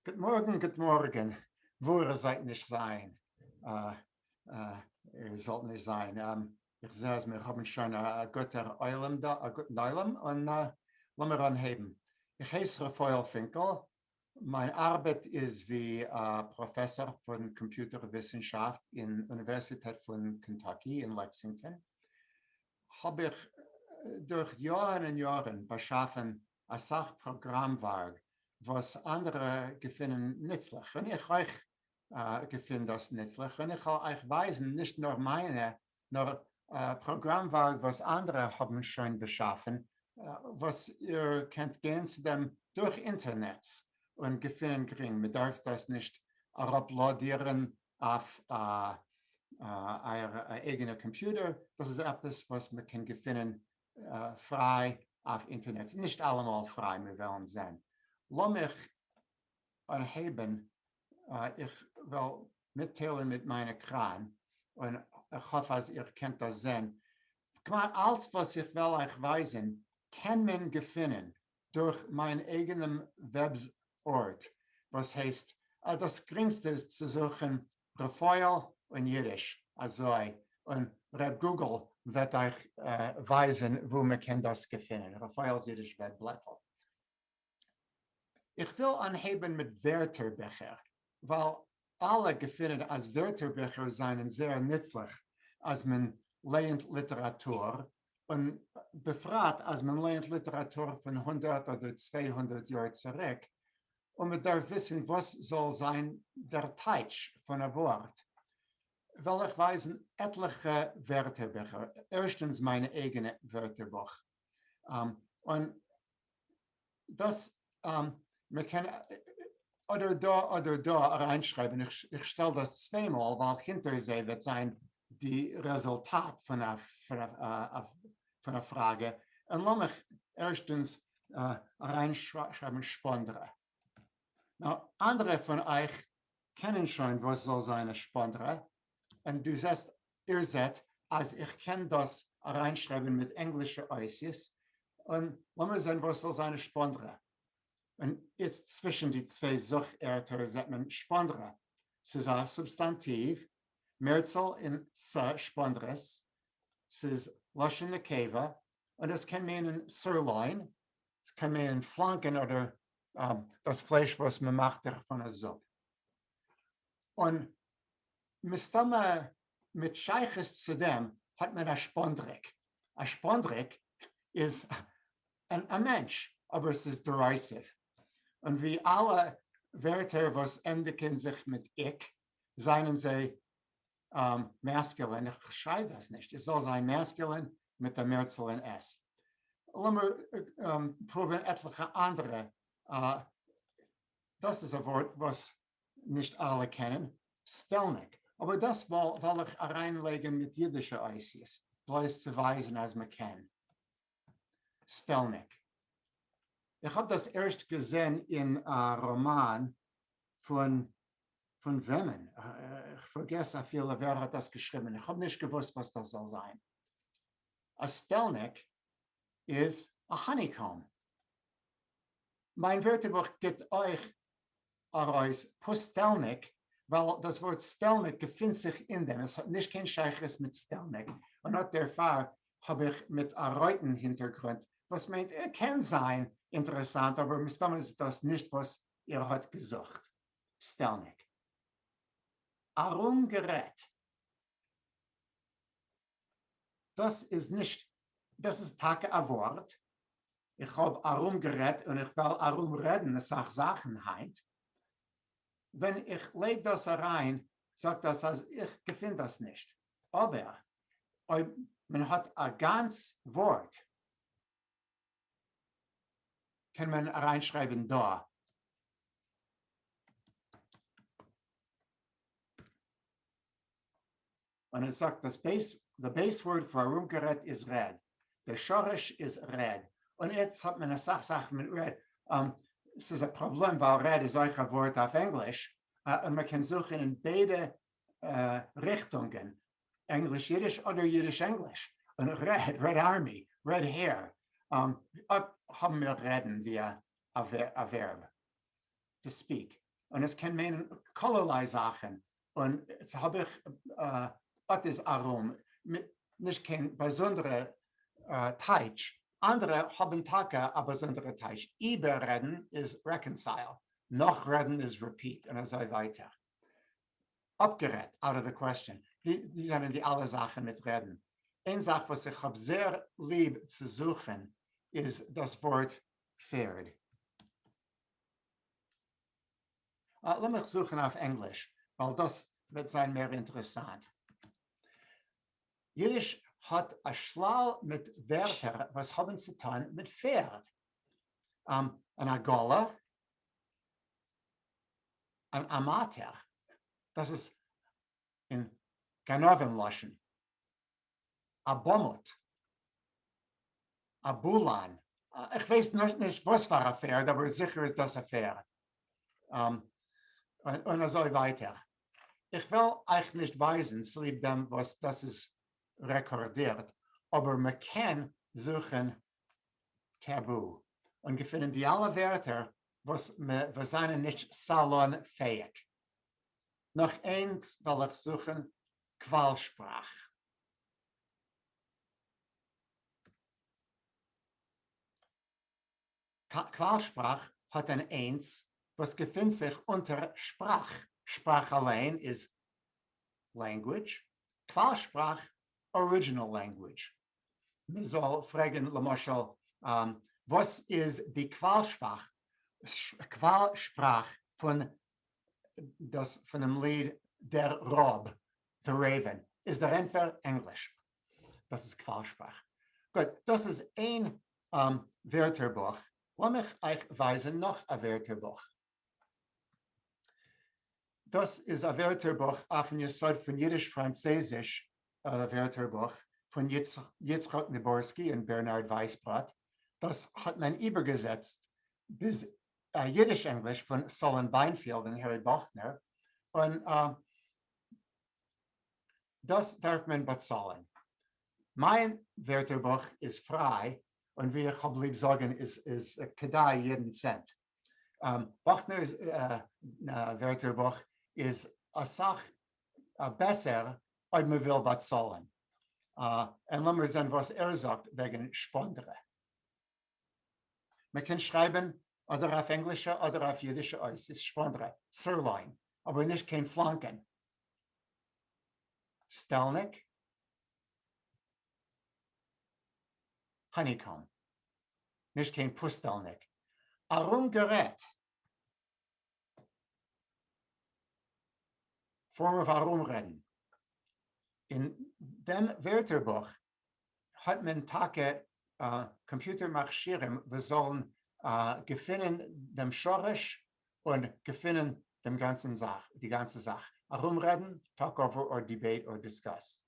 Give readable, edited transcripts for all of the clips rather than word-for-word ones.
גוט מאָרגן, גוט מאָרגן, וווּ איר זײַט נישט זײַן, איר זאָלט נישט זײַן. איך זע, אַז מיר האָבן שוין אַ גוטער עולם דאָ, אַ גוטן עולם, און לאָמיר אָנהייבן. איך הייס רפֿאל פֿינקל. מײַן אַרבעט איז ווי אַ פּראָפֿעסאָר פֿון קאָמפּיוטער-וויסנשאַפֿט אין אוניווערסיטעט פֿון קענטאַקי אין לעקסינגטאָן. האָב איך דורך יאָרן און יאָרן באַשאַפֿן אַ סך פּראָגראַמוואַרג וואָס אַנדערע געפֿינען נוצלעך, און איך אויך געפֿין דאָס נוצלעך, און איך וועל אײַך ווײַזן נישט נאָר מײַנע, נאָר פּראָגראַמוואַרג וואָס אַנדערע האָבן שוין באַשאַפֿן, וואָס איר קענט גיין צו דעם דורך אינטערנעץ און געפֿינען גרינג, מע דאַרף דאָס נישט אַראָפּלאָדירן אויף אייער אייגענער קאמפיוטער, דאס איז עפעס וואס מען קען געפינען פריי אויף אינטערנעט, נישט אלעמאל פריי, מיר וועלן זען. לאמיך אנהייבן, איך וועל מיטטיילן מיט מיין עקראן, און איך האף אז איר קענט דאס זען, כמעט אלץ וואס איך וועל אייך ווייזן קען מען געפינען דורך מיין אייגענעם וועבז ארט וואס הייסט דאס גרינגסטע איז צו זוכן רפאל און אידיש אזוי און ר' גוגל וועט אייך ווייזען וואו מען קען דאס געפינען, רפאל'ס אידיש וועב בלעטל. איך וויל אנהייבען מיט ווערטערביכער ווייל אלע געפינען אז ווערטערביכער זענען זייער נוצליך אז מען לייענט ליטעראטור, און בפרט אז מען לייענט ליטעראטור פון 100 אדער 200 יאר צוריק, און מען דארף וויסן וואס זאל זיין דער טייטש פון א ווארט. וועל איך ווייזן עטליכע ווערטערביכער, ערשטענס מיינע אייגענע ווערטערבוך, און דאס מען קען אדער דא אדער דא אריינשרייבן, איך שטעל דאס צוויי מאל ווייל הינטער זיי וועט זיין די רעזולטאט פון א פראגע, און לאמיך ערשטענס אריינשרייבן שפאנדרע. נאר אנדערע פון אייך קענען שוין וואס זאל זיין א שפאנדרע, און דו זעסט, איר זעט, אז איך קען דאס אריינשרייבן מיט ענגלישע אותיות, און לאמיר זען וואס זאל זיין א שפאנדרע. און איצט צווישן די צוויי זוך-ערטער זעט מען שפאנדרע. ס'איז א סובסטאנטיוו, מערצאל אין ס שפאנדרעס, ס'איז לשון נקבה, און עס קען מיינען sirloin, ס'קען מיינען פלאנקען אדער דאס פלייש וואס מ'מאכט דערפון א זופ. און מסתמא מיט שייכות צו דעם האט מען א שפאנדריק. א שפאנדריק איז א מענטש, אבער ס'איז derisive. און ווי אלע ווערטער וואס ענדיגן זיך מיט איק, זענען זיי masculine, איך שרייב דאס נישט, עס זאל זיין masculine מיט א מערצאל אין ס. לאמיר פרואווען עטליכע אנדערע. דאס איז א ווארט וואס נישט אלע קענען, סטעלניק, אבער דאס מאל וועל איך אריינלייגן מיט אידישע אותיות, בלויז צו ווייזן אז מען קען. סטעלניק. איך האב דאס ערשט געזען אין א ראמאן פון פון וועמען? איך פארגעס אפילו ווער האט דאס געשריבן, איך האב נישט געוואוסט וואס דאס זאל זיין. א סטעלניק איז א honeycomb. מיין ווערטערבוך גיבט אויך ארויס פוסטעלניק, ווייל דאס ווארט סטעלניק געפינט זיך אין דעם, עס האט נישט קיין שייכות מיט סטעלניק, און אט דערפאר האב איך מיט א רויטן הינטערגרונט, וואס מיינט ער קען זיין אינטערעסאנט אבער מסתמא איז דאס נישט וואס איר האט געזוכט. סטעלניק. ארום גערעדט. דאס איז נישט, דאס איז טאקע א ווארט, איך האב ארום גערעדט און איך וועל ארום רעדן אסאך זאכן היינט, ווען איך לייג דאס אריין זאגט דאס אז איך געפין דאס נישט, אבער אויב מען האט א גאנץ ווארט קען מען אריינשרייבן דא. און עס זאגט דאס base, the base word פאר ארומגערעדט איז רעד, דער שורש איז רעד, און איצט האט מען אסאך זאכן מיט רעד, ס'איז א פראבלעם ווייל רעד איז אויך א ווארט אויף ענגליש, און מען קען זוכן אין ביידע ריכטונגען, ענגליש-אידיש אדער אידיש-ענגליש, און red, Red Army, red hair, אט האבן מיר רעדן ווי א verb, to speak. און עס קען מיינען כלערליי זאכן, און האב איך אט איז ארום, מיט נישט קיין באזונדערע טייטש, אנדערע האבן טאקע א באזונדערע טייטש, איבעררעדן איז reconcile, נאכרעדן איז repeat, און אזוי ווייטער. אפגערעדט, out of the question, די זענען די אלע זאכן מיט רעדן. איין זאך וואס איך האב זייער ליב צו זוכן איז דאס ווארט פערד. לאמיך זוכן אויף ענגליש ווייל דאס וועט זיין מער אינטערעסאנט. אידיש האט א שלל מיט ווערטער וואס האבן צו טון מיט פערד. אן עגלה, אן אמתער, דאס איז אין גנבים לשון, א במוט, א בולאן, איך ווייס נישט וואס פאר א פערד אבער זיכער איז דאס א פערד, און אזוי ווייטער. איך וועל אייך נישט ווייזן צוליב דעם וואס דאס איז רעקארדירט, אבער מען קען זוכן טאבו און געפינען די אלע ווערטער וואס זענען נישט סאלאן פעאיג. נאך איינס וועל איך זוכן קוואל-שפראך. קוואל-שפראך האט אן איינס וואס געפינט זיך אונטער שפראך. שפראך אליין איז language, קוואל-שפראך original language. מען זאל פרעגן למשל וואס איז די קוואל שפראך פון דאס פונעם ליד דער ראב, The Raven, איז דער ענטפער ענגליש. דאס איז קוואל שפראך. גוט, דאס איז איין ווערטערבוך. לאמיך אייך ווייזן נאך א ווערטערבוך. דאס איז א ווערטערבוך אויפן יסוד פון אידיש-פראנצעזיש ווערטערבוך פון יצחק ניבורסקי און בערנארד ווייסבראט, דאס האט מען איבערגעזעצט ביז אידיש-ענגליש פון סאלאן ביינפילד און הערי באכנער, און דאס דארף מען באצאלן. מיין ווערטערבוך איז פריי, און ווי איך האב ליב זאגן איז כדאי יעדן צענט. באכנער'ס ווערטערבוך איז אסאך בעסער אויב מען וויל באצאלן. און לאמיר זען וואס ער זאגט וועגן שפאנדרע. מען קען שרייבן אדער אויף ענגלישע אדער אויף אידישע אויס איז שפאנדרע, sirloin, אבער נישט קיין פלאנקען. סטעלניק, honeycomb, נישט קיין פוסטעלניק. ארום גערעדט. form of ארומרעדן. אין דעם ווערטערבוך האט מען טאקע קאמפיוטער מכשירים וואס זאלן געפינען דעם שורש און געפינען דעם גאנצן זאך, די גאנצע זאך. ארומרעדן, talk over or debate or discuss.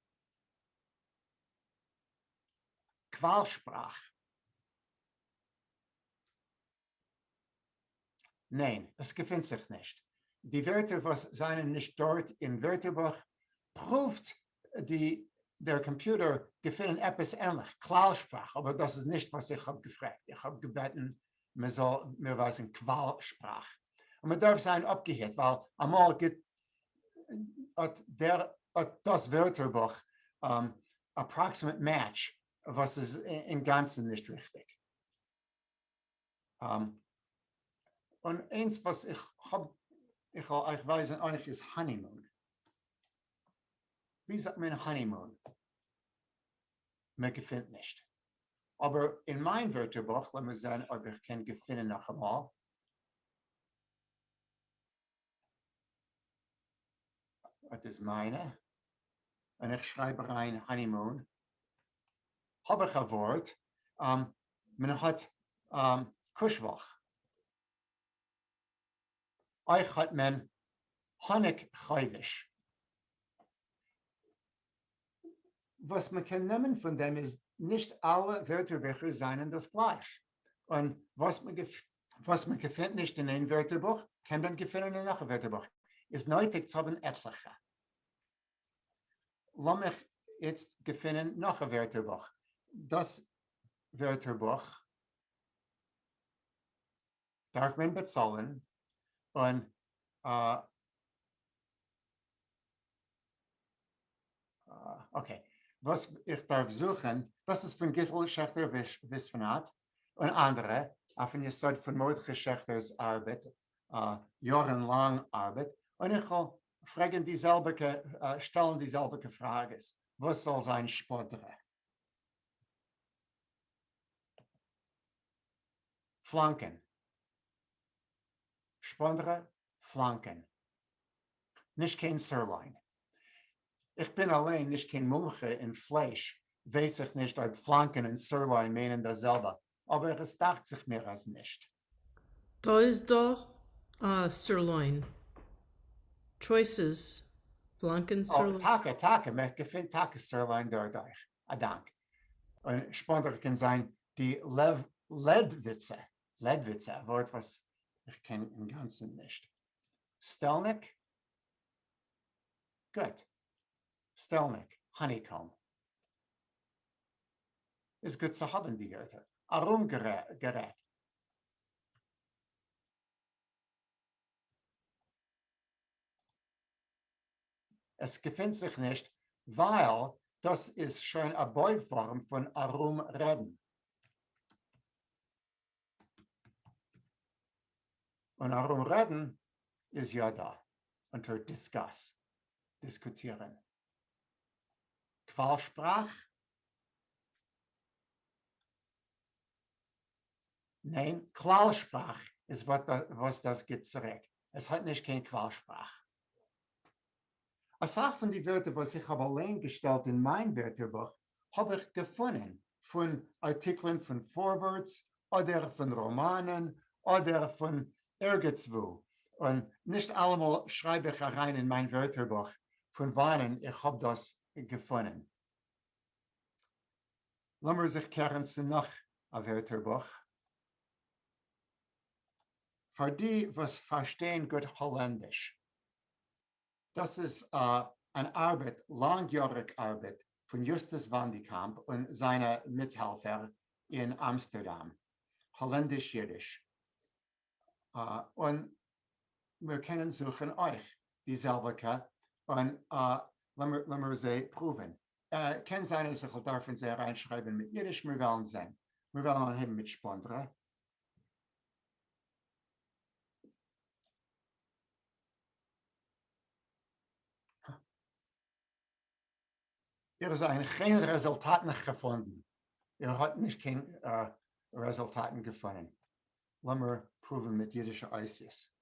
קוואל שפראך. ניין, עס געפינט זיך נישט. די ווערטער וואס זענען נישט דארט אין ווערטערבוך פרואווט די דער קאמפיוטער געפינען עפעס ענליך, כלל שפראך, אבער דאס איז נישט וואס איך האב געפרעגט, איך האב געבעטן מען זאל מיר ווייזן קוואל שפראך. און מען דארף זיין אפגעהיט ווייל אמאל גיט אט דער אט דאס ווערטערבוך approximate match וואס איז אינגאנצן נישט ריכטיג. און איינס וואס איך האב, איך וועל אייך ווייזן אויך איז honeymoon. ווי זאגט מען honeymoon? מען געפינט נישט. אבער אין מיין ווערטערבוך, לאמיר זען אויב איך קען געפינען נאכאמאל. אט איז מיינע. און איך שרייב אריין honeymoon. האב איך א ווארט. מען האט קוש-וואך. אויך האט מען האניג חודש. וואס מען קען נעמען פון דעם איז נישט אלע ווערטערביכער זענען דאס גלייך, און וואס מען געפינט נישט אין איין ווערטערבוך קען מען געפינען אין נאך א ווערטערבוך, איז נויטיג צו האבן עטליכע. לאמיך איצט געפינען נאך א ווערטערבוך. דאס ווערטערבוך דארף מען באצאלן, און Okay, וואס איך דארף זוכן, דאס איז פון גיטל שעכטער וויספנאט און אנדערע, אויפן יסוד פון מרדכי שעכטער'ס ארבעט, יארן לאנג ארבעט, און איך וועל פרעגן די זעלביגע, שטעלן די זעלביגע פראגעס, וואס זאל זיין שפאדרע? פלאנקען. שפאנדרע, פלאנקען. נישט קיין sirloin. איך בין אליין נישט קיין מומחה אין פלייש, ווייס איך נישט אויב פלאנקען און sirloin מיינען דאס זעלבע, אבער עס דאכט זיך מיר אז נישט. דא איז דא א sirloin. Choices, פלאנקען sirloin. טאקע, טאקע, מען געפינט טאקע sirloin דארט אויך. א דאנק. און שפאנדרע קען זיין די לעדוויצע, לעדוויצע, א ווארט וואס איך קען אינגאנצן נישט. סטעלניק? גוט. סטעלניק, honeycomb. איז גוט צו האבן די ווערטער. ארומגערעדט. עס געפינט זיך נישט ווייל דאס איז שוין א בויג פארעם פון ארום רעדן. און ארום רעדן איז יא דא אונטער discuss, דיסקוטירן. קוואל שפראך? ניין, כלל שפראך איז וואס דאס גיבט צוריק, עס האט נישט קיין קוואל שפראך. אסאך פון די ווערטער וואס איך האב אליין געשטעלט אין מיין ווערטערבוך האב איך געפונען פון ארטיקלען פון פארווערטס אדער פון ראמאנען אדער פון ערגעץ וואו, און נישט אלעמאל שרייב איך אריין אין מיין ווערטערבוך פון וואנען איך האב דאס געפונען. לאמיר זיך קערן צו נאך א ווערטערבוך. פאר די וואס פארשטייען גוט האלענדיש. דאס איז אן ארבעט, לאנגיאריג ארבעט, פון יוסטוס וואנדיקאמפ און זיינע מיטהעלפער אין אמסטערדאם, האלענדיש-אידיש. און מיר קענען זוכן אויך די זעלביגע, און לאמיר זיי פרואווען. קען זיין אז איך וועל דארפן זיי אריינשרייבן מיט אידיש, מיר וועלן זען. מיר וועלן אנהייבן מיט שפאנדרע. איר זיין קיין רעזולטאטן געפונדן. איר האט נישט קיין רעזולטאטן געפונען. לאמיר פרואוון מיט אידישע אותיות.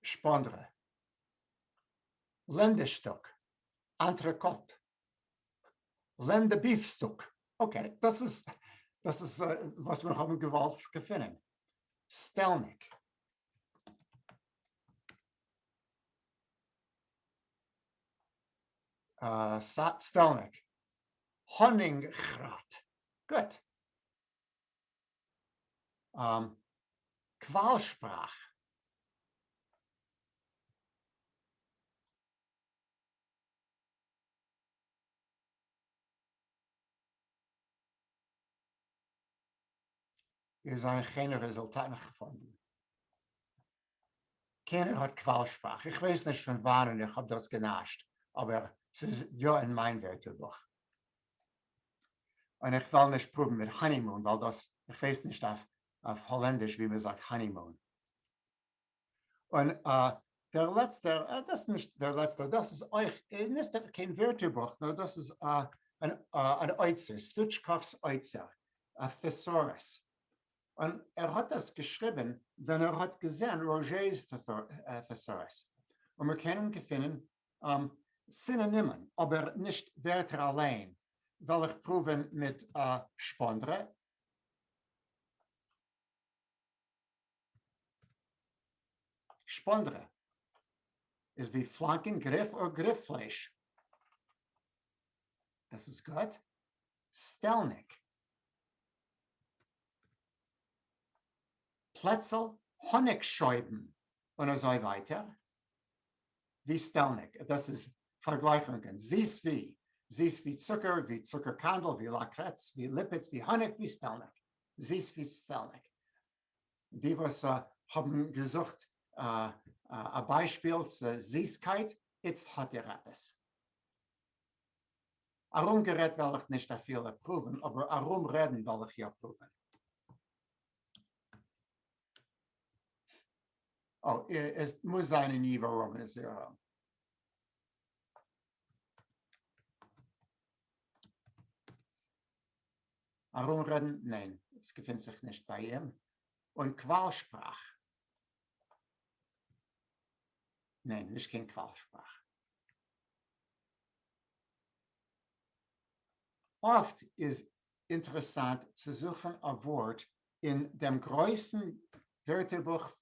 שפאנדרע. לענדעשטוק. אנטרעקאט. לענדע ביפסטוק. Okay, דאס איז דאס איז וואס מיר האבן געוואלט געפינען. סטעלניק. סטעלניק. האנינגראט. גוט. קוואל שפראך. איר זיין קיינע רעזולטאטן געפונדן. קיינער האט קוואל שפראך. איך ווייס נישט פון וואנען איך האב דאס גענאשט, אבער ס'איז יא אין מיין ווערטערבוך. און איך וועל נישט פרואוון מיט honeymoon, ווייל דאס, איך ווייס נישט אויף האלענדיש ווי מ'זאגט honeymoon. און דער לעצטער, דאס איז נישט דער לעצטער, דאס איז אויך נישט קיין ווערטערבוך, נאר דאס איז אן אוצר, סטוטשקאוו'ס אוצר, א thesaurus. און ער האט דאס געשריבן ווען ער האט געזען ראזשע'ס thesaurus. און מיר קענען געפינען סינאנימען, אבער נישט ווערטער אליין. וועל איך פרואווען מיט שפאנדרע. שפאנדרע איז ווי פלאנקען גריף אור גריף פלייש. דאס איז גוט. סטעלניק. פלעצל האניג שויבן און אזוי ווייטער. ווי סטעלניק. דאס איז פארגלייכונגען. זיס ווי. זיס ווי צוקער, ווי צוקער-קאנדל, ווי לאקרעץ, ווי ליפעץ, ווי האניג, ווי סטעלניק. זיס ווי סטעלניק. די וואס האבן געזוכט א ביישפיל צו זיסקייט, איצט האט איר עפעס. ארומגערעדט וועל איך נישט אפילו פרואוון, אבער ארומרעדן וועל איך יא פרואוון. אוי, עס מוז זיין אין ייווא ראמאניזירונג. ארומרעדן? ניין, עס געפינט זיך נישט ביי אים. און קוואל-שפראך? ניין, נישט קיין קוואל-שפראך. אפט איז אינטערעסאנט צו זוכן א ווארט אין דעם גרויסן ווערטערבוך,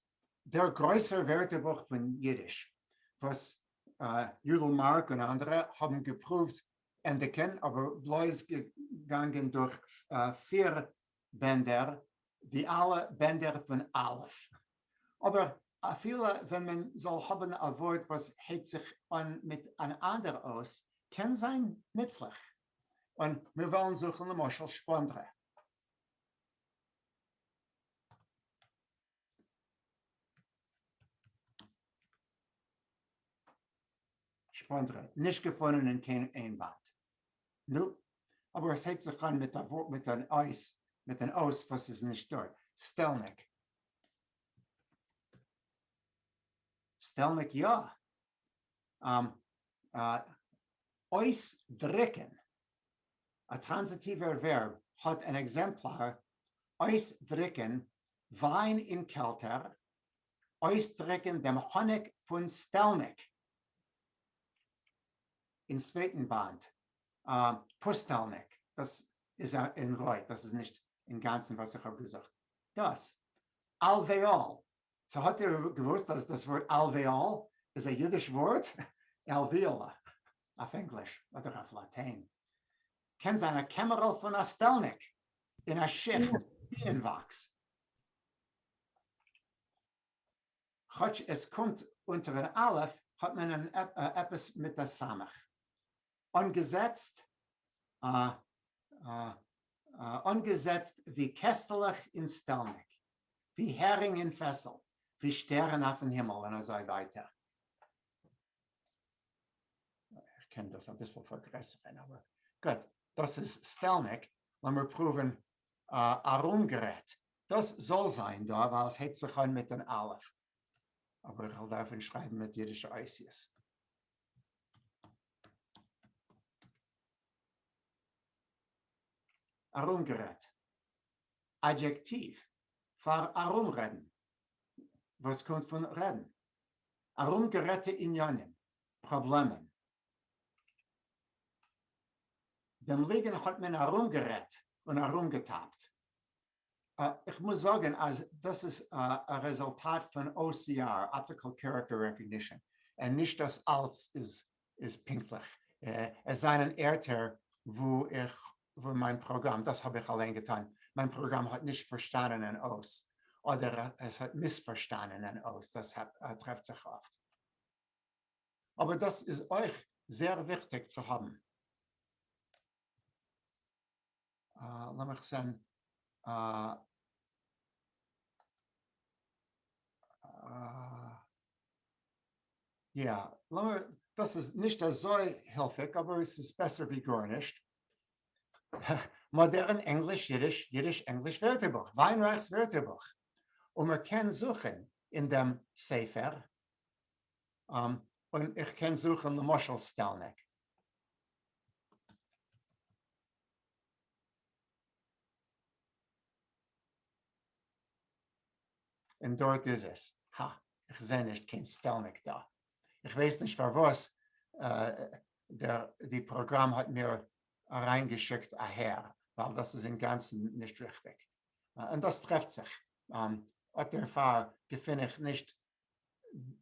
דער גרויסער ווערטערבוך פון אידיש, וואס יודל מארק און אנדערע האבן געפרואווט ענדיגן, אבער בלויז געגאנגען דורך פיר בענדער, די אלע בענדער פון א'. אבער אפילו ווען מען זאל האבן א ווארט וואס הייבט זיך אן מיט אן אנדער אות, קען זיין נוצליך. און מיר וועלן זוכן למשל שפאנדרע. שפאנדרע, נישט געפונען אין קיין איין באנד. נו, אבער עס הייבט זיך אן מיט א ווארט מיט אן אות, מיט אן אות וואס איז נישט דארט. סטעלניק. סטעלניק יא. אויסדריקן, א טראנזיטיווער ווערב האט אן עקזעמפלאר, אויסדריקן וויין אין קעלטער, אויסדריקן דעם האניג פון סטעלניק. אין צווייטן באנד, פוסטעלניק, דאס איז אין רויט, דאס איז נישט אינגאנצן וואס איך האב געזוכט. דאס, אלוועאל, צו האט איר געוואוסט אז דאס ווארט אלוועאל איז א אידיש ווארט? alveola אויף ענגליש אדער אויף לאטיין קען זיין א קעמערל פון א סטעלניק אין א שיכט בינען-וואקס. כאטש עס קומט אונטערן אלף האט מען עפעס מיט א סמך. אנגעזעצט אנגעזעצט ווי קעסטלעך אין סטעלניק. ווי הערינג אין פעסל, ווי שטערן אויפן הימל און אזוי ווייטער. איך קען דאס אביסל פארגרעסערן אבער גוט, דאס איז סטעלניק, לאמיר פרואוון ארומגערעדט, דאס זאל זיין דא ווייל עס הייבט זיך אן מיט אן אלף, אבער איך וועל דארפן שרייבן מיט אידישע אותיות. ארומגערעדט. אדיעקטיוו פאר ארומרעדן, וואס קומט פון רעדן. ארומגערעדטע עניינים, פראבלעמען. דעם ליגן האט מען ארומגערעדט און ארומגעטאפט. איך מוז זאגן אז דאס איז א רעזולטאט פון OCR, Optical Character Recognition, און נישט דאס אלץ איז פונקטליך. עס זענען ערטער וואו איך וואו מיין פראגראם, דאס האב איך אליין געטאן, מיין פראגראם האט נישט פארשטאנען אן אות, אדער עס האט מיספארשטאנען אן אות, דאס טרעפט זיך אפט. אבער דאס איז אויך זייער וויכטיג צו האבן. לאמיך זען. יא, לאמיר, דאס איז נישט אזוי הילפיג, אבער עס איז בעסער ווי גארנישט. מאדערן ענגליש-אידיש, אידיש-ענגליש ווערטערבוך, וויינרייך'ס ווערטערבוך, און מען קען זוכן אין דעם ספר, און איך קען זוכן למשל סטעלניק. און דארט איז עס. הא, איך זע נישט קיין סטעלניק דא. איך ווייס נישט פארוואס דער די פראגראם האט מיר אריינגעשיקט אהער, ווייל דאס איז אינגאנצן נישט ריכטיג. און דאס טרעפט זיך. אט דערפאר געפין איך נישט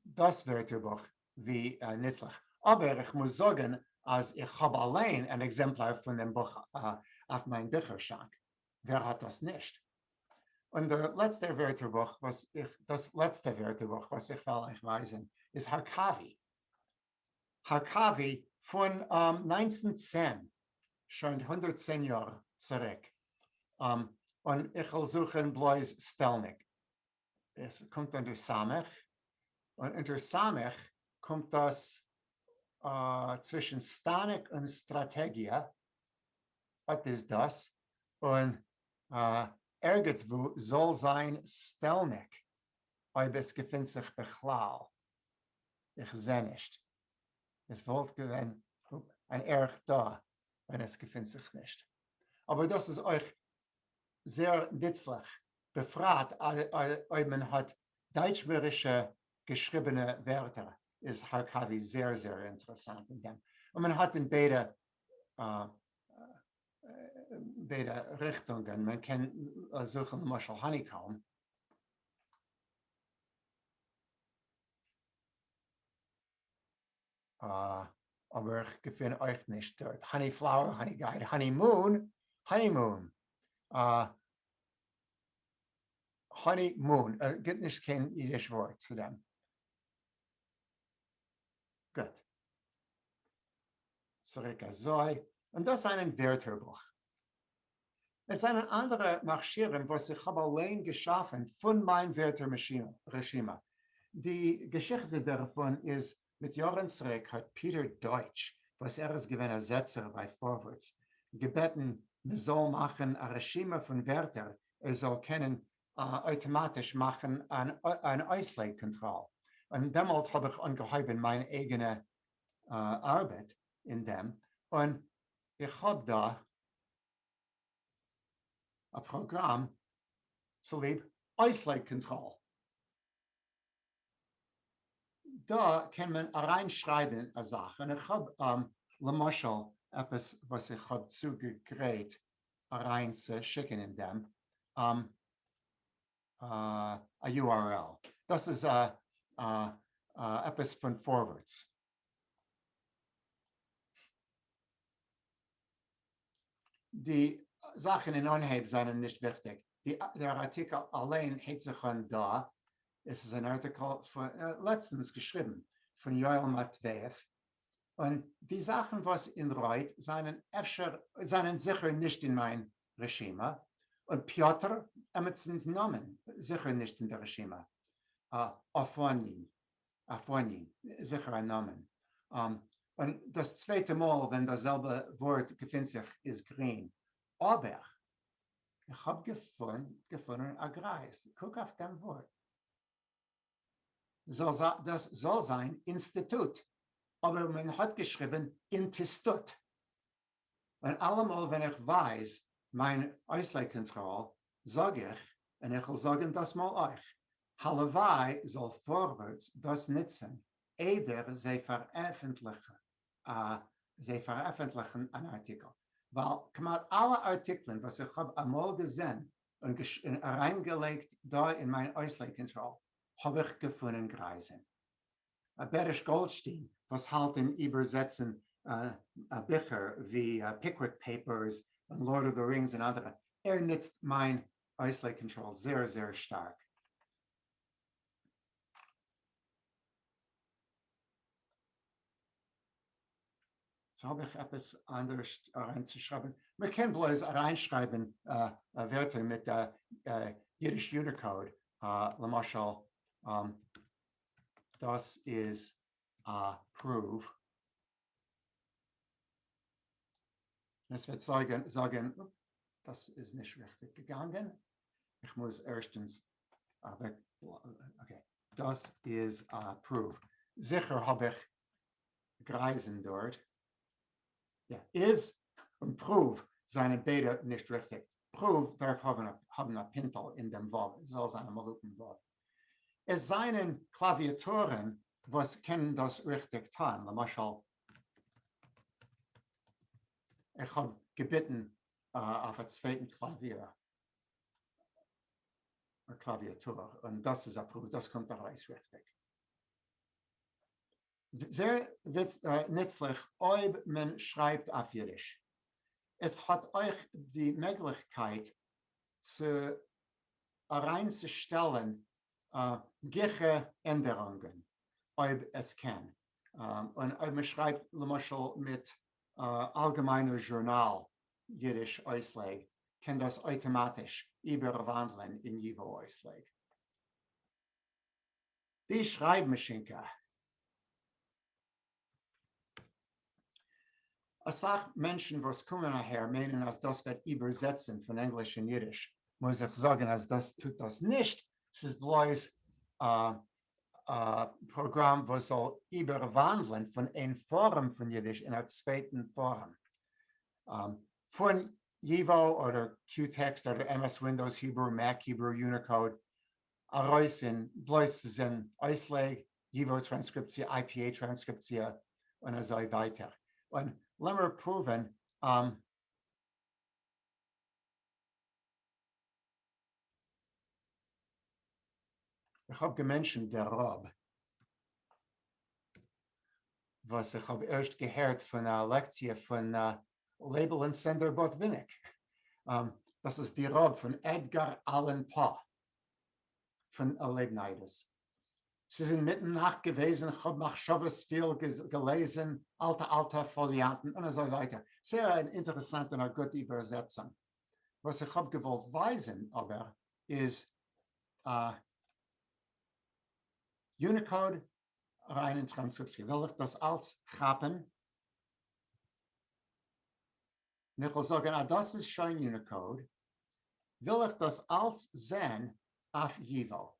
דאס ווערטערבוך ווי נוצליך. אבער איך מוז זאגן אז איך האב אליין אן עקזעמפלאר פון דעם בוך אויף מיין ביכער שאנק. ווער האט דאס נישט? און דער לעצטער ווערטערבוך וואס איך, דאס לעצטע ווערטערבוך וואס איך וועל אייך ווייזן איז הארקאווי. הארקאווי פון 1910, שוין 110 יאר צוריק, און איך וועל זוכן בלויז סטעלניק. עס קומט אונטער סמך, און אונטער סמך קומט דאס צווישן סטאניק און סטראטעגיע, אט איז דאס, און ערגעץ וואו זאל זיין סטעלניק, אויב עס געפינט זיך בכלל. איך זע נישט. עס וואלט געווען אן ערך דא ווען עס געפינט זיך נישט. אבער דאס איז אויך זייער נוצליך, בפרט אויב מען האט דייטשמערישע געשריבענע ווערטער, איז הארקאווי זייער זייער אינטערעסאנט אין דעם, און מען האט אין ביידע ביידע ריכטונגען, מען קען זוכן למשל honeycomb. אבער איך געפין אויך נישט דארט honey flower, honey guide, honeymoon, honeymoon, honeymoon, גיבט נישט קיין אידיש ווארט צו דעם. גוט. צוריק אזוי, און דאס זענען ווערטערבוך. עס זענען אנדערע מכשירים וואס איך האב אליין געשאפן פון מיין ווערטער רשימה. די געשיכטע דערפון איז, מיט יארן צוריק האט פיטער דויטש, וואס ער איז געווען א זעצער ביי פארווערטס, געבעטן מען זאל מאכן א רשימה פון ווערטער ער זאל קענען אויטאמאטיש מאכן אן אויסלייג קאנטראל, און דעמאלט האב איך אנגעהויבן מיין אייגענע ארבעט אין דעם, און איך האב דא א פראגראם צוליב אויסלייג קאנטראל. דא קען מען אריין שרייבן א זאך, און איך האב למשל עפעס וואס איך האב צוגעגרייט אריין צו שיקן אין דעם, א URL. דאס איז עפעס פון פארווערטס. די זאכן אין אנהייב זענען נישט וויכטיג. דער ארטיקל אליין הייבט זיך אן דא. עס איז אן ארטיקל פון לעצטנס געשריבן פון יואל מאטוועיעוו, און די זאכן וואס אין רויט זענען אפשר זענען זיכער נישט אין מיין רשימה, און פיאטר, עמיצנס נאמען, זיכער נישט אין דער רשימה. אפאנין, אפאנין, זיכער א נאמען. און דאס צווייטע מאל ווען דאס זעלבע ווארט געפינט זיך איז גרין. אבער איך האב געפונען א גרייז. קוק אויף דעם ווארט. דאס זאל זיין אינסטיטוט, אבער מען האט געשריבן אינטיסטוט. און אלעמאל ווען איך ווייז מיין אויסלייג קאנטראל זאג איך, און איך וועל זאגן דאס מאל אויך, הלוואי זאל פארווערטס דאס נוצן איידער זיי פארעפנטליכן זיי פארעפנטליכן אן ארטיקל, ווייל כמעט אלע ארטיקלען וואס איך האב אמאל געזען און אריינגעלייגט דא אין מיין אויסלייג קאנטראל האב איך געפונען גרייזן. בעריש גאלדשטיין וואס האלט אין איבערזעצן ביכער ווי Pickwick Papers און Lord of the Rings און אנדערע, ער נוצט מיין אויסלייג קאנטראל זייער זייער שטארק. צו האב איך עפעס אנדערש אריינצושרייבן? מען קען בלויז אריינשרייבן ווערטער מיט אידיש Unicode, למשל דאס איז א פרואוו. עס וועט זאגן, דאס איז נישט ריכטיג געגאנגען, איך מוז ערשטנס אוועק, okay, דאס איז א פרואוו. זיכער האב איך גרייזן דארט. יא, איז און פרואוו זענען ביידע נישט ריכטיג. פרואוו דארף האבן א פינטל אין דעם ו', עס זאל זיין א מלאפום ו'. עס זענען קלאוויאטורן וואס קענען דאס ריכטיג טאן, למשל איך האב געביטן אויף א צווייטן קלאוויר, קלאוויאטור, און דאס איז א פרואוו, דאס קומט ארויס ריכטיג. זייער נוצליך אויב מען שרייבט אויף אידיש. עס האט אויך די מעגליכקייט צו אריינצושטעלן גיכע ענדערונגען אויב עס קען. און אויב מען שרייבט למשל מיט אלגעמיינער זשורנאל אידיש אויסלייג, קען דאס אויטאמאטיש איבערוואנדלען אין ייווא אויסלייג. די שרייב-מאשינקע. אסאך מענטשן וואס קומען אהער מיינען אז דאס וועט איבערזעצן פון ענגליש אין אידיש, מוז איך זאגן אז דאס טוט דאס נישט, ס'איז בלויז א פראגראם וואס זאל איבערוואנדלען פון איין פארעם פון אידיש אין א צווייטן פארעם. פון ייווא אדער QText אדער MS Windows Hebrew, Mac Hebrew, Unicode, ארויס אין בלויז צו זען אויסלייג, ייווא טראנסקריפציע, IPA טראנסקריפציע, און אזוי ווייטער. און לאמיר פרואווען. איך האב געמענטשענט דער רב וואס איך האב ערשט געהערט פון א לעקציע פון לייבל און סענדער באטוויניק, דאס איז די רב פון עדגאר אלען פא פון לב ניידעס. ס'איז אינמיטן נאכט געוועזן, כ'האב מחשבות פיל געלעזן, אלטע אלטע פאליאנטן און אזוי ווייטער. זייער אן אינטערעסאנטע און א גוטע איבערזעצונג. וואס איך האב געוואלט ווייזן אבער איז א Unicode אריין אין טראנסקריפציע וויל איך דאס אלץ כאפן און איך וועל זאגן אז דאס איז שוין Unicode וויל איך דאס אלץ זען אויף ייווא.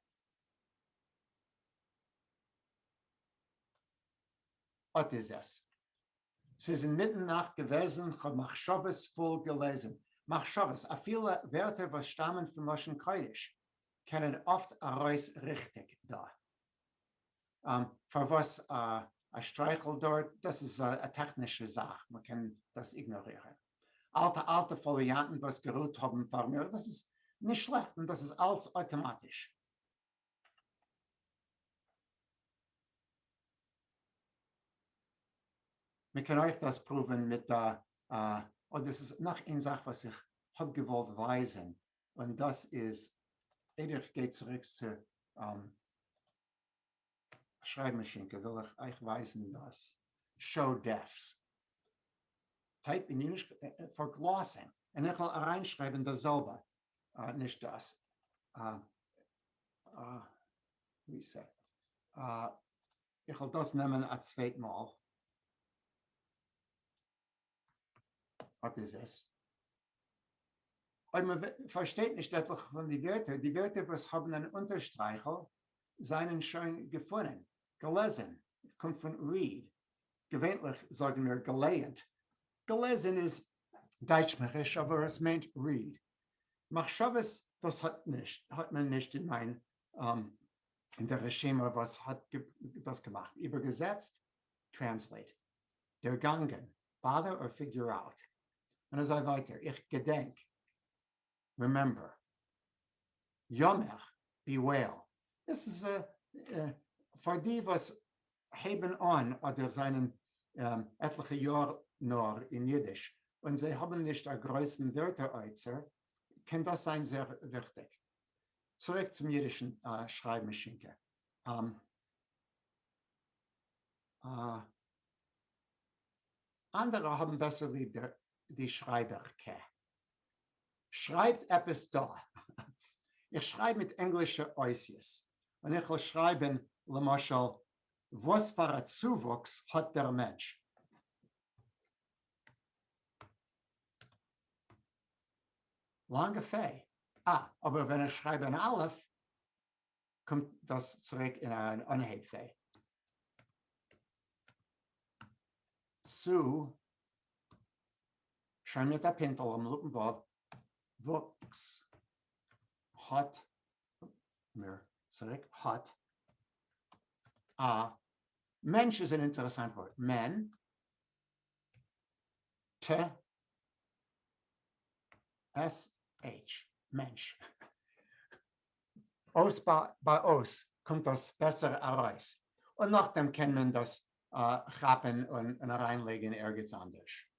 אט איז עס. ס'איז אינמיטן נאכט געוועזן, כ'האב מחשבות פול געלעזן. מחשבות, אפילו ווערטער וואס שטאמען פון לשון קודש, קענען אפט ארויס ריכטיג דא. פארוואס א שטרייכל דארט? דאס איז א טעכנישע זאך, מ'קען דאס איגנארירן. אלטע אלטע פאליאנטן וואס גערוהט האבן פאר מיר, דאס איז נישט שלעכט און דאס איז אלץ אויטאמאטיש. מען קען אויך דאס פרואווען מיט א, אוי דאס איז נאך איין זאך וואס איך האב געוואלט ווייזען, און דאס איז איידער איך גיי צוריק צו שרייב מאשינקע וויל איך אייך ווייזן דאס show defs type אין אידיש for glossing, און איך וועל אריינשרייבן דאס זעלבע, נישט דאס, reset, איך וועל דאס נעמען א צווייט מאל. אט איז עס. אויב מען פארשטייט נישט עטליכע פון די ווערטער, די ווערטער וואס האבן אן אונטערשטרייכל זענען שוין געפונען, געלעזען קומט פון read, געווענליך זאגן מיר געלייענט, געלעזען איז דייטשמעריש אבער עס מיינט read. מחשבות דאס האט נישט האט מען נישט אין מיין אין דער רשימה וואס האט דאס געמאכט, איבערגעזעצט, translate, דערגאנגען, bother or figure out, און אזוי ווייטער, איך געדענק, remember, יאמער, bewail, דאס איז פאר די וואס הייבן אן אדער זענען עטליכע יאר נאר אין אידיש און זיי האבן נישט א גרויסן ווערטער אוצר, קען דאס זיין זייער וויכטיג. צוריק צום אידישן שרייב מאשינקע. אנדערע האבן בעסער ליב די שרייבערקע. שרייבט עפעס דא. איך שרייב מיט ענגלישע אותיות, און איך וועל שרייבן למשל וואס פאר א צואוואוקס האט דער מענטש? לאנגע פ'. אה, אבער ווען איך שרייב אן אלף קומט דאס צוריק אין אן אנהייב פ'. צו, שוין מיט א פינטל און לופן ו', וואוקס האט, מיר צוריק, האט א, מענטש איז אן אינטערעסאנט ווארט, מען, ט, ס ה, מענטש. אות ביי אות קומט דאס בעסער ארויס, און נאכדעם קען מען דאס כאפן און אריינלייגן ערגעץ אנדערש.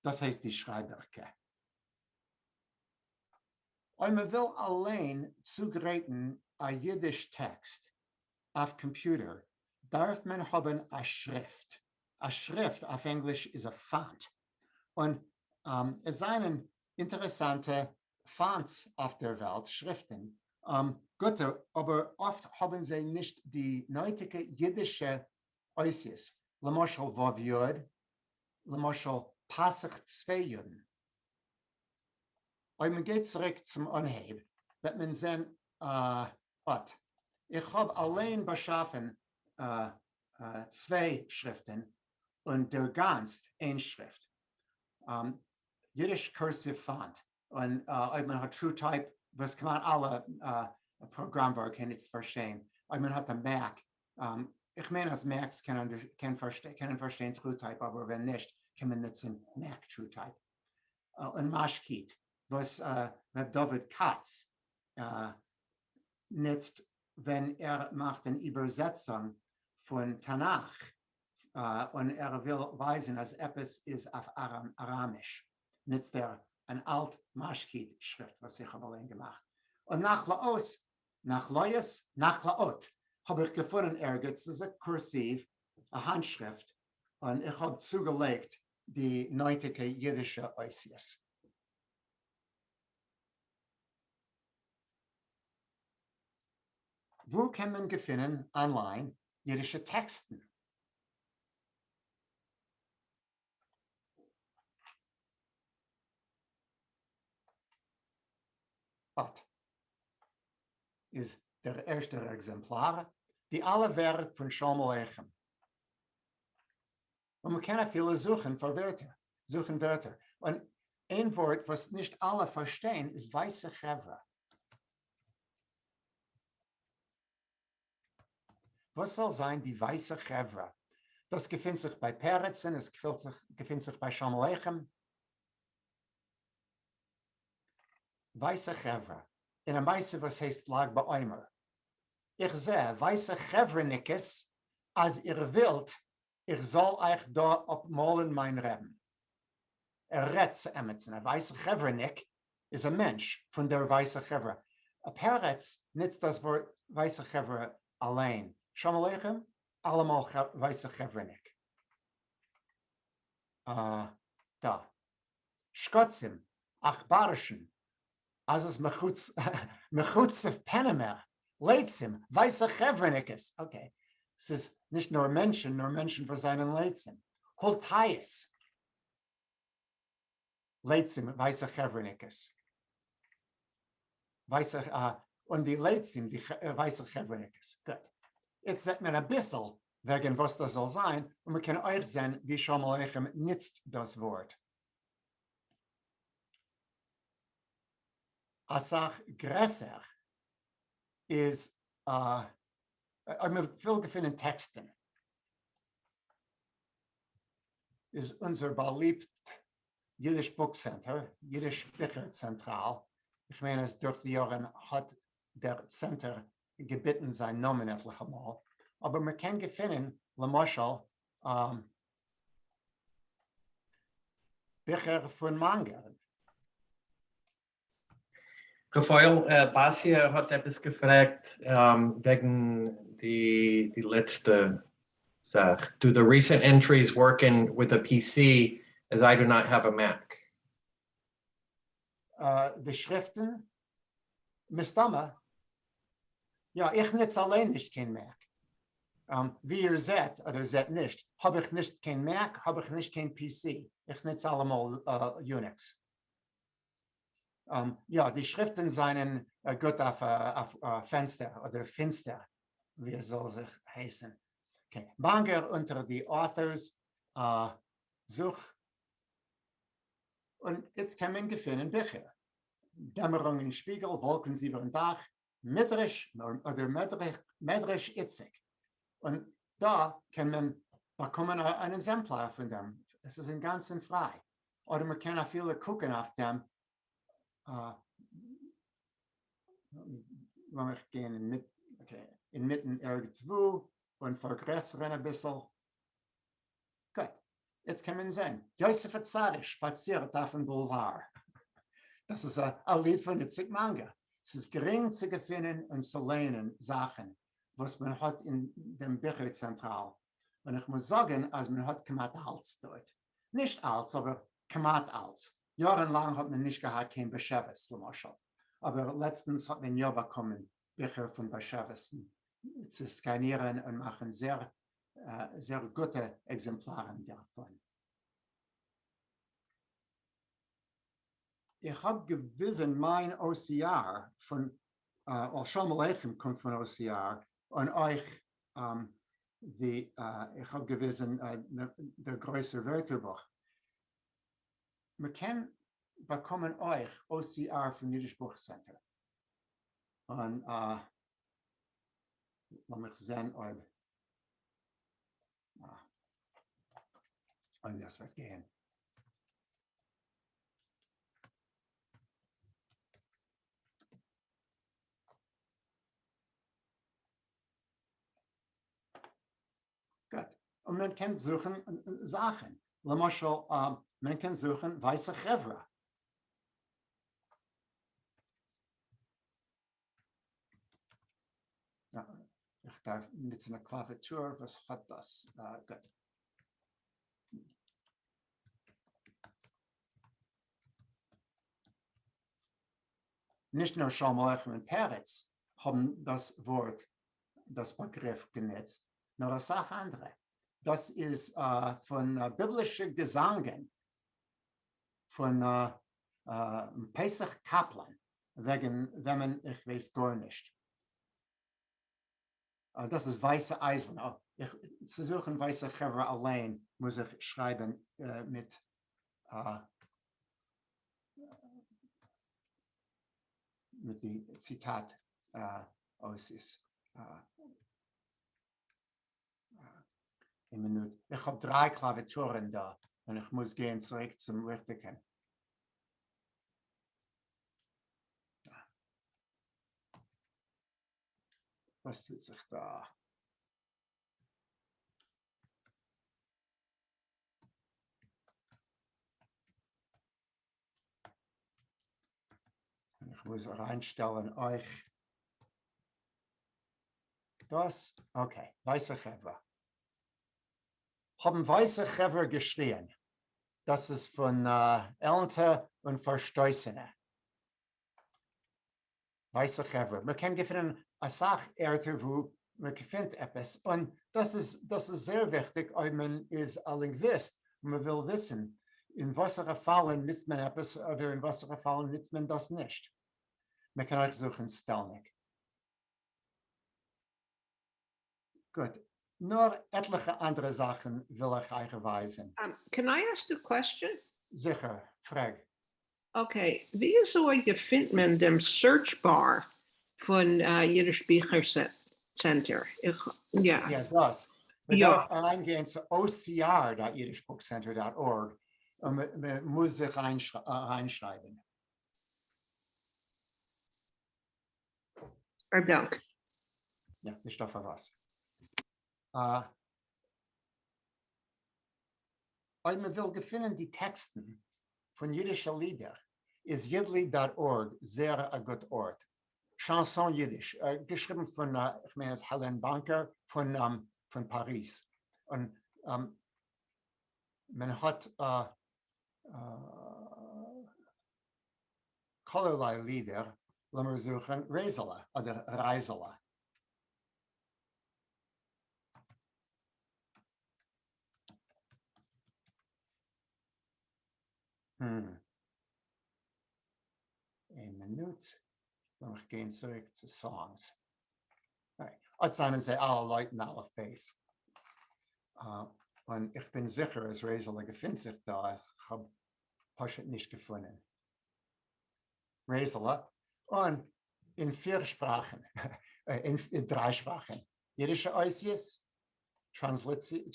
דאס הייסט די שרייבערקע. אויב מען וויל אליין צוגרייטן א אידיש טעקסט אויף קאמפיוטער, דארף מען האבן א שריפט. א שריפט אויף ענגליש איז א font. און עס זענען אינטערעסאנטע fonts אויף דער וועלט, שריפטן, גוטע, אבער אפט האבן זיי נישט די נויטיגע אידישע אותיות, למשל ו' י', למשל פתח צוויי יודן. אויב מען גייט צוריק צום אנהייב וועט מען זען אט. איך האב אליין באשאפן צוויי שריפטן און דערגאנצט איין שריפט. Yiddish cursive font, און אויב מען האט TrueType, וואס כמעט אלע פראגראמווארג קען איצט פארשטיין, אויב מען האט א Mac, איך מיין אז Macs קענען פארשטיין TrueType אבער ווען נישט קען מען נוצן Mac TrueType. און משכית וואס ר' דוד כץ נוצט ווען ער מאכט אן איבערזעצונג פון תנך און ער וויל ווייזן אז עפעס איז אויף אראמיש נוצט ער אן אלט משכית שריפט וואס איך האב אליין געמאכט. און נחלאות, נחלאות? נחלאות האב איך געפונען ערגעץ, ס'איז א קורסיוו, א האנטשריפט, און איך האב צוגעלייגט די נויטיגע אידישע אותיות. וואו קען מען געפינען online אידישע טעקסטן? אט איז דער ערשטער עקזעמפלאר, די אלע ווערק פון שלום עליכם. און מען קען אפילו זוכן פאר ווערטער, זוכן ווערטער, און איין ווארט וואס נישט אלע פארשטיין איז ווייסע חברה. וואס זאל זיין די ווייסע חברה? דאס געפינט זיך ביי פרצ'ן, עס געפינט זיך ביי שלום עליכם. ווייסע חברה, אין א מעשה וואס הייסט לג בעומר. איך זע, ווייסע חברה'ניקעס, אז איר ווילט איך זאל אייך דא אפמאלן מיין רעבן. ער רעדט צו עמיצן, א ווייסע חברה'ניק איז א מענטש פון דער ווייסע חברה. פרץ נוצט דאס ווארט ווייסע חברה אליין. שלום עליכם, אלעמאל ווייסע חברה'ניק. דא. שקצים, עכברישן, אז עס מחוצף פענעמער, לצים, ווייסע חברה'ניקעס, okay, ס'איז נישט נאר מענטשן, נאר מענטשן וואס זענען לצים, הולטייעס, לצים, ווייסע חברה'ניקעס, ווייסע, און די לצים, די ווייסע חברה'ניקעס, גוט. איצט זעט מען אביסל וועגן וואס דאס זאל זיין, און מ'קען אויך זען ווי שלום עליכם נוצט דאס ווארט. אסאך גרעסער איז אויב מען וויל געפינען טעקסטן איז אונזער באליבט Yiddish Book Center, אידיש ביכער צענטראל, איך מיין אז דורך די יארן האט דער צענטער געביטן זיין נאמען עטליכע מאל, אבער מען קען געפינען למשל ביכער פון מאנגערן. רפאל, באסיע האט עפעס געפרעגט וועגן די לעצטע זאך, do the recent entries work in with a PC as I do not have a Mac? די שריפטן? מסתמא. יא, איך נוץ אליין נישט קיין Mac. ווי איר זעט, אדער זעט נישט, האב איך נישט קיין Mac, האב איך נישט קיין PC. איך נוץ אלעמאל Unix. יא, די שריפטן זענען גוט אויף פענסטער, אדער פינסטער, ווי עס זאל זיך הייסן. okay, מאנגער אונטער די authors זוך. און איצט קען מען געפינען ביכער. דעמערונג אין שפיגל, וואלקנס איבערן דאך, מדרש אדער מדרש איציק. און דא קען מען באקומען אן עקזעמפלאר פון דעם, עס איז אינגאנצן פריי. אדער מען קען אפילו קוקן אויף דעם. לאמיך גיין אינמיטן ערגעץ וואו און פארגרעסערן אביסל. גוט, יעצט קען מען זען יוסף הצדיק שפאצירט אויפן בולוואר. דאס איז א ליד פון איציק מאנגער. ס'איז גרינג צו געפינען און צו לייענען זאכן וואס מען האט אין דעם ביכער צענטראל, און איך מוז זאגן אז מען האט כמעט אלץ דארט. נישט אלץ, אבער כמעט אלץ. יארן לאנג האט מען נישט געהאט קיין באשעוויס למשל, אבער לעצטנס האט מען יא באקומען ביכער פון באשעוויסן צו סקאנירן און מאכן זייער זייער גוטע עקזעמפלארן דערפון. איך האב געוויזן מיין OCR פון, well שלום עליכם קומט פון OCR, און אויך די, איך האב געוויזן דער גרויסער ווערטערבוך. מ'קען באקומען אויך OCR פון אידיש בוך צענטער. און לאמיך זען אויב אויב דאס וועט גיין. גוט. און מען קען זוכן זאכן. למשל, מען קען זוכן ווייסע חברה. איך דארף נוצן א קלאוויטור וואס האט דאס. גוט. נישט נאר שלום עליכם און פרץ האבן דאס ווארט, דאס באגריף גענוצט, נאר אסאך אנדערע. דאס איז פון ביבלישע געזאנגען פון פסח קאפלאן, וועגן וועמען איך ווייס גארנישט. דאס איז ווייסע אייזלען. צו זוכן ווייסע חברה אליין מוז איך שרייבן מיט מיט די ציטאט אותיות. איין מינוט, איך האב דריי קלאוויטורן דא און איך מוז גיין צוריק צום ריכטיגן. וואס טוט זיך דא? און איך מוז אריינשטעלן אויך דאס, okay, ווייסע חברה. האבן ווייסע חברה געשריען, דאס איז פון עלנטע און פארשטויסענע. ווייסע חברה, מען קען געפינען אסאך ערטער וואו מען געפינט עפעס, און דאס איז דאס איז זייער וויכטיג אויב מען איז א לינגוויסט און מען וויל וויסן אין וואסערע פאלן נוצט מען עפעס אדער אין וואסערע פאלן נוצט מען דאס נישט. מען קען אויך זוכן סטעלניק. גוט, נאר עטליכע אנדערע זאכן וויל איך אייך ווייזן. Can I ask a question? זיכער, פרעג. Okay, וויאזוי געפינט מען דעם search bar פון אידיש ביכער צענטער? איך, יא. יא, דאס. מען דארף אריינגיין צו OCR dot Yiddish Book Center dot org און מען מוז זיך אריינשרייבן. א דאנק. יא, נישטא פארוואס. אויב מען וויל געפינען די טעקסטן פון אידישע לידער איז Yidli dot org זייער א גוט ארט. Chanson אידיש, געשריבן פון, איך מיין אז העלען באנקער פון פון פאריז, און מען האט כלערליי לידער, לאמיר זוכן רייזעלע אדער רייזעלע. איין מינוט, לאמיך גיין צוריק צו songs. אט זענען זיי אלע לויטן אלף בית. און איך בין זיכער אז רייזעלע געפינט זיך דא, איך האב פשוט נישט געפונען. רייזעלע, און אין פיר שפראכן, אין דריי שפראכן, אידישע אותיות,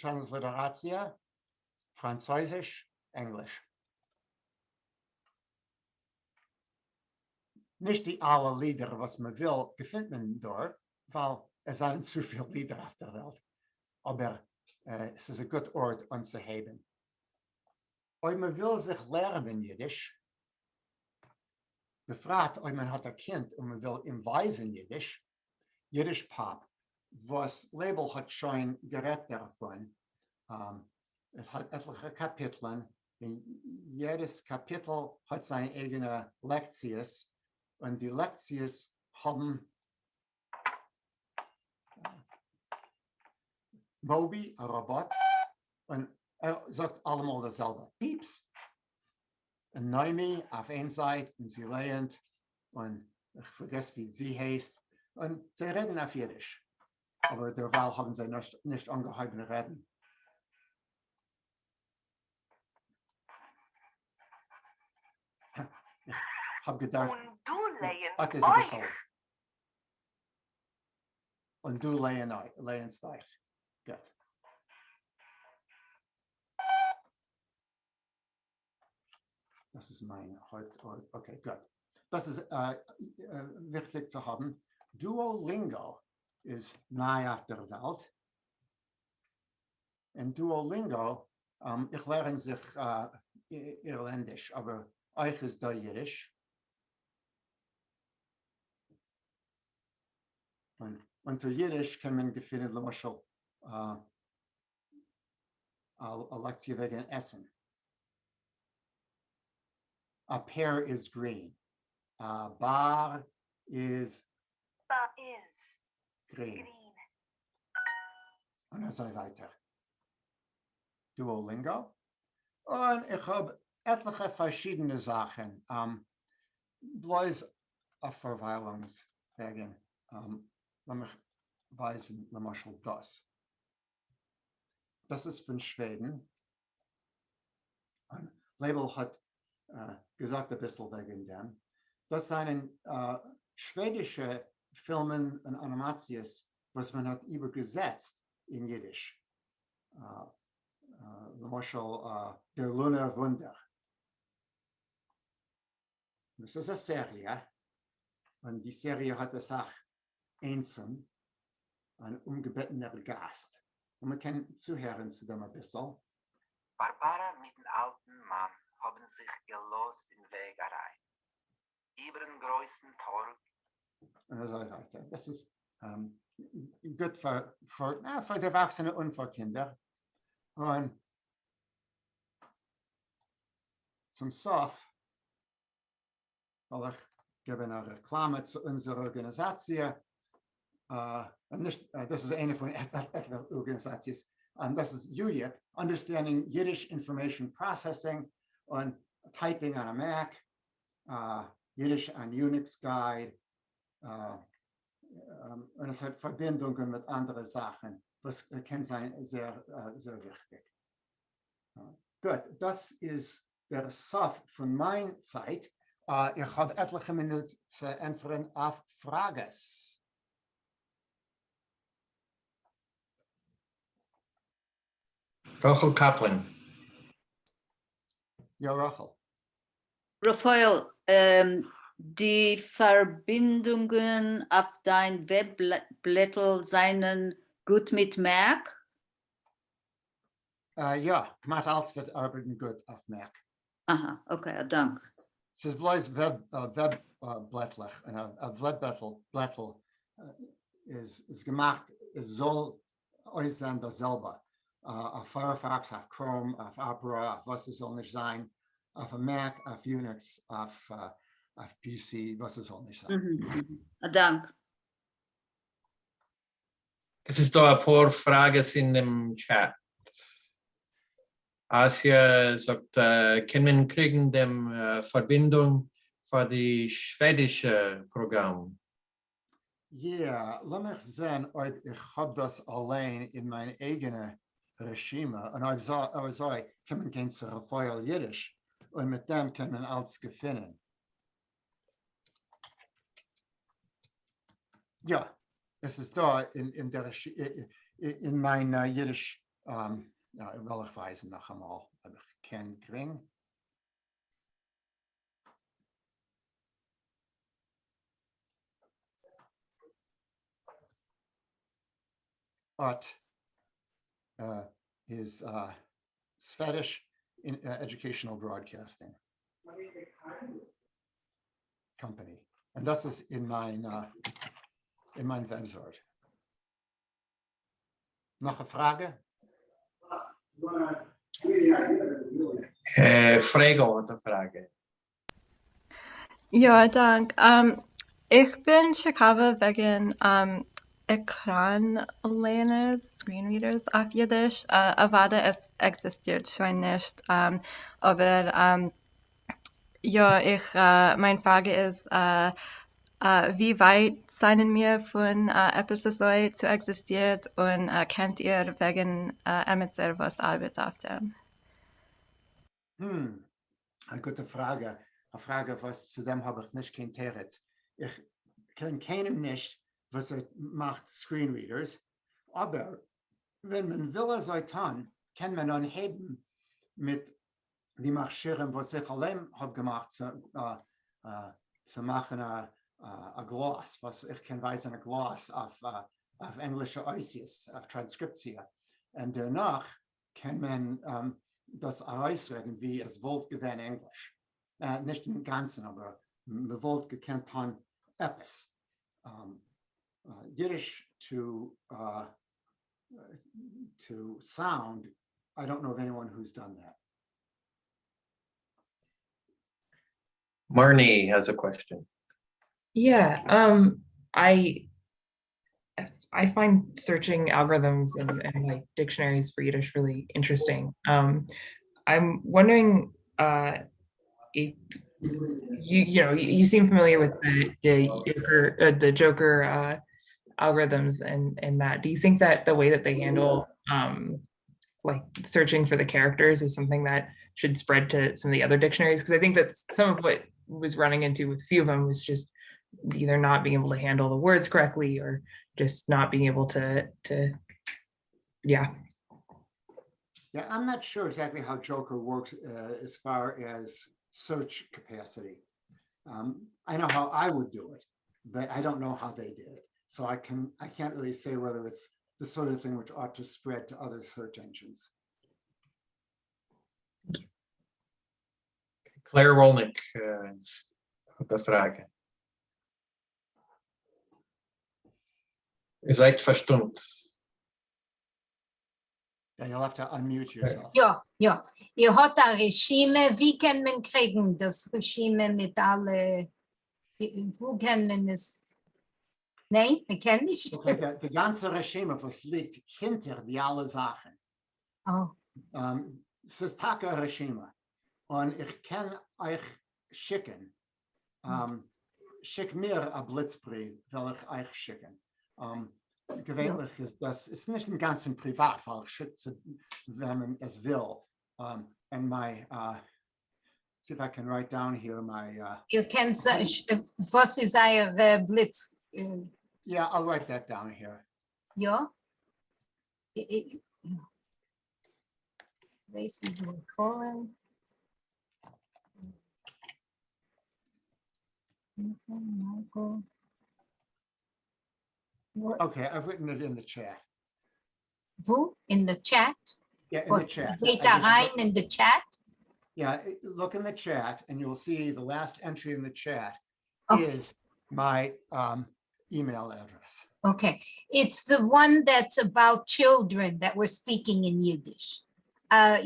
טראנסליטעראציע, פראנצויזיש, ענגליש. נישט די אלע לידער וואס מען וויל געפינט מען דארט, ווייל עס זענען צופיל לידער אויף דער וועלט, אבער ס'איז א גוט ארט אנצוהייבן. אויב מען וויל זיך לערנען אידיש, בפרט אויב מען האט א קינד און מען וויל אים ווייזן אידיש, Yiddish Pop. וואס לייבל האט שוין גערעדט דערפון. עס האט עטליכע קאפיטלען, און יעדעס קאפיטל האט זיין אייגענע לעקציעס, און די לעקציעס האבן Moby, א ראבאט, און ער זאגט אלעמאל דאס זעלבע, פיפס! און נעמי אויף איין זייט און זי לייענט, און איך פארגעס ווי זי הייסט, און זיי רעדן אויף אידיש, אבער דערווייל האבן זיי נישט אנגעהויבן רעדן. איך האב געדארפט. און דו לייענסט אט איז אביסל. אויך. און דו לייענסט אויך. גוט. דאס איז מיין הויפט ארט. Okay, גוט. דאס איז וויכטיג צו האבן. Duolingo איז ניי אויף דער וועלט. און Duolingo, איך לערן זיך אירלענדיש, אבער אויך איז דא אידיש. און אונטער אידיש קען מען געפינען למשל א לעקציע וועגן עסן. A pear is green. א באר איז באר איז גרין. גרין. און אזוי ווייטער. Duolingo. און איך האב עטליכע פארשידענע זאכן, בלויז אויף פארוויילונגס וועגן. לאמיך ווייזן למשל דאס. דאס איז פון שוועדן. און לייבל האט געזאגט אביסל וועגן דעם. דאס זענען שוועדישע פילמען און אנימאציעס וואס מען האט איבערגעזעצט אין אידיש. למשל דער לונער וואונדער. דאס איז א סעריע, און די סעריע האט אסאך איינסן, אן אומגעבעטענער גאסט, און מען קען צוהערן צו דעם אביסל. באַרבאַראַ מיטן אַלטן מאַן האָבן זיך געלאָזט אין וועג אַרײַן. איבערן גרויסן טאָרג. און אזוי ווייטער. דאס איז גוט פאר דערוואקסענע און פאר קינדער. און צום סוף וועל איך געבן א רעקלאמע צו אונזער ארגאניזאציע, נישט, דאס איז איינע פון עטליכע ארגאניזאציעס, דאס איז UYIP, Understanding Yiddish Information Processing און Typing on a Mac, Yiddish on Unix Guide, און עס האט פארבינדונגען מיט אנדערע זאכן וואס קען זיין זייער זייער וויכטיג. גוט, דאס איז דער סוף פון מיין צייט. איך האב עטליכע מינוט צו ענטפערן אויף פראגעס. רחל קאפלען. יא רחל. רפאל, די פארבינדונגען אויף דיין וועב בלעטל זענען גוט מיט Mac? יא, כמעט אלץ וועט ארבעטן גוט אויף Mac. אהא, okay, א דאנק. ס'איז בלויז וועב בלעטלעך, און א וועב בלעטל איז געמאכט עס זאל אויסזען דאס זעלבע אויף Firefox, אויף Chrome, אויף Opera, אויף וואס עס זאל נישט זיין, אויף א Mac, אויף Unix, אויף PC, וואס עס זאל נישט זיין. א דאנק. עס איז דא אפאר פראגעס אין דעם chat. אסיה זאגט, קען מען קריגן דעם פארבינדונג פאר די שוועדישע פראגראם? יא, לאמיך זען אויב איך האב דאס אליין אין מיין אייגענע רשימה, און אויב אזוי קען מען גיין צו רפאל אידיש, און מיט דעם קען מען אלץ געפינען. יא, עס איז דא אין מיין אידיש, וועל איך ווייזן נאכאמאל אויב איך קען גרינג. אט איז Swedish Educational Broadcasting Company. און דאס איז אין מיין וועבזייט. נאָך אַ פֿראַגע? פֿרעגל האָט אַ פֿראַגע. יאָ, דאַנק. איך בין טשיקאַווע וועגן עקראַן-לייענערס, screen readers אויף ייִדיש. אַוודאי עס עקזיסטירט שוין נישט, אָבער יאָ, איך, מײַן פֿראַגע איז, ווי ווײַט זײַנען מיר פֿון עפּעס אַזוי צו עקזיסטירט און קענט איר וועגן עמעצער וואָס אַרבעט אויף דעם? אַ גוטע פֿראַגע, אַ פֿראַגע וואָס צו דעם האָב איך נישט קיין תּירוץ. איך קען קיינעם נישט וואָס ער מאַכט screen readers, אָבער ווען מען וויל אַזוי טאָן, קען מען אָנהייבן מיט די מכשירים וואָס איך אַליין האָב געמאַכט צו מאַכן אַ gloss, וואָס איך קען ווײַזן אַ gloss אויף ענגלישע אותיות, אויף טראַנסקריפּציע, און דערנאָך קען מען דאס ארויסרעדן ווי עס וואלט געווען ענגליש. נישט אינגאנצן אבער מען וואלט געקענט טון עפעס. Yiddish to sound, I don't know of anyone who's done that. Marnie has a question. Yeah, I find searching algorithms and dictionaries for Yiddish really interesting. I'm wondering if you seem familiar with the Joker algorithms and that. Do you think that the way that they handle searching for the characters is something that should spread to some of the other dictionaries? Because I think that's some of what was running into with a few of them was just either not being able to handle the words correctly or just not being able to, yeah. Yeah, I'm not sure exactly how Joker works as far as search capacity. I know how I would do it, but I don't know how they did it. So I can't really say whether it's the sort of thing which ought to spread to other search engines. Thank you. Claire Rolnick האָט אַ פֿראַגע. איר זײַט פֿאַרשטומט. Yeah, you'll have to unmute yourself. יאָ, יאָ. איר האָט אַ רשימה, ווי קען מען קריגן דאָס רשימה מיט אַלע, וווּ קען מען עס? ניין, מען קען נישט. Okay, די גאַנצע רשימה, וואָס ליגט הינטער די אַלע זאַכן. Oh. עס איז טאַקע אַ רשימה. און איך קען אײַך שיקן. שיק מיר אַ בליצבריוו, וועל איך אײַך שיקן. געוויינטלעך איז דאָס, איז נישט אין גאַנצן פּריוואַט, ווײַל איך שיק צו וועמען עס וויל. And my, see if I can write down here my. איר קענט, וואָס איז אײַער בליץ? Yeah, I'll write that down here. יאָ? ווייס נישט, Cohen. Michael. What? Okay, I've written it in the chat. וווּ? In the chat? Yeah, in the וואָס chat. גייט I just אַרײַן in the chat? Yeah, look in the chat and you'll see the last entry in the chat is my email address. Okay, it's the one that's about children that were speaking in Yiddish. Oh,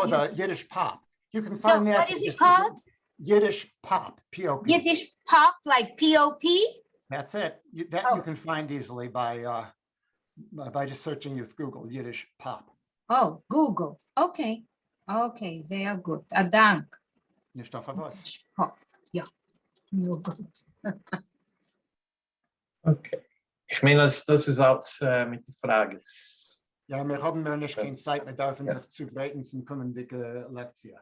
the Yiddish pop. You can find No, that. what is it just called? Yiddish pop, P-O-P. Yiddish pop, like P-O-P? That's it. That you Oh. can find easily by just searching with Google, Yiddish pop. Oh, Google. Okay. Okay, זייער גוט. אַ דאַנק. נישטאָ פֿאַר וואָס. פּאָפּ. יאָ, נאָר גוט. Okay. איך מיין, אַז דאָס איז אַלץ מיט די פֿראַגעס. יאָ, מיר האָבן מער נישט קיין צײַט, מיר דאַרפֿן יאָ. זיך צוגרייטן צום קומענדיקע לעקציע.